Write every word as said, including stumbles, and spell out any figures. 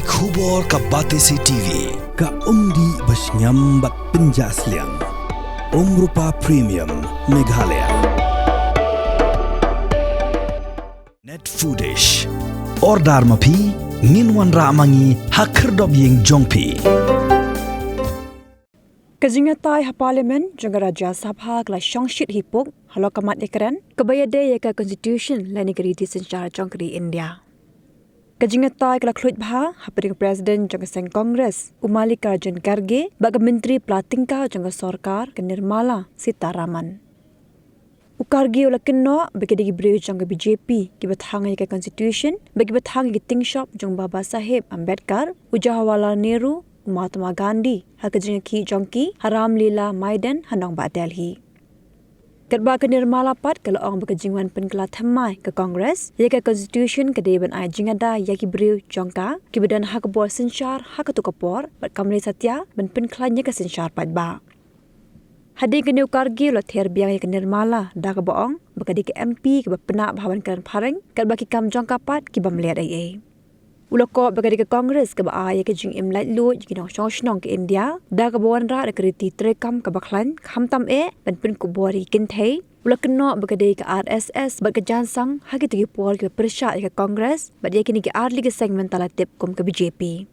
Khubor ka Batesi T V, ka umdih ba shngiam bad pynjah sliang. Umrupa Premium, Meghalaya. Net Foodish. Order ma phi, ngin wanrah ma ngi ha khyrdop ïing jong phi. Ka jingïatai ha Parliament jong ka Rajya Sabha ka la shong shit hi puk halor ka mat ïakren kaba ïadei ïa ka Constitution lane ka riti synshar jong ka ri India. Ka jingïatai ka la khluid bha hapdeng u President jong ka seng Congress, u Mallikarjun Kharge, bad ka Myntri pla tyngka jong ka sorkar, ka Nirmala Sitharaman. U Kharge u la kynnoh ba ki dei ki briew jong ka B J P kiba thang ïa ka Constitution bad kiba thang ïa ki tyngshop jong Baba Saheb Ambedkar, u Jawaharlal Nehru, u Mahatma Gandhi ha ka jingïakhih jong ki ha Ram Lila Maidan ha nongbah Delhi. Katba ka Nirmala pat ka la ong ba ka jingwan pynkylla thymmai ka Congress ïa ka Constitution ka dei ban ai jingada ïa ki briew jong ka kiba don ha ka bor synshar ha kato ka por bad kam lei satia ban pynkhlaiñ ïa ka synshar paidbah. Hadien kane u Kharge u la ther biang ïa ka Nirmala da kaba ong ba ka dei ka M P kaba pynah bha ban kren phareng katba ki kam jong ka pat ki bym leh ei ei. U la kob ba ka dei ka Congress kaba ai ïa ka jingim laitluid ïa ki nongshong shnong ka India da kaba wanrah da ka riti treikam kaba khlaiñ khamtam eh ban pynkup bor ïa ki kynthei. U la kynnoh ba ka dei ka R S S bad ka Jaiñtia ha kito ki por kiba pyrshah ïa ka Congress bad ïa kine ki artylli ki seng mynta la tip kum ka B J P.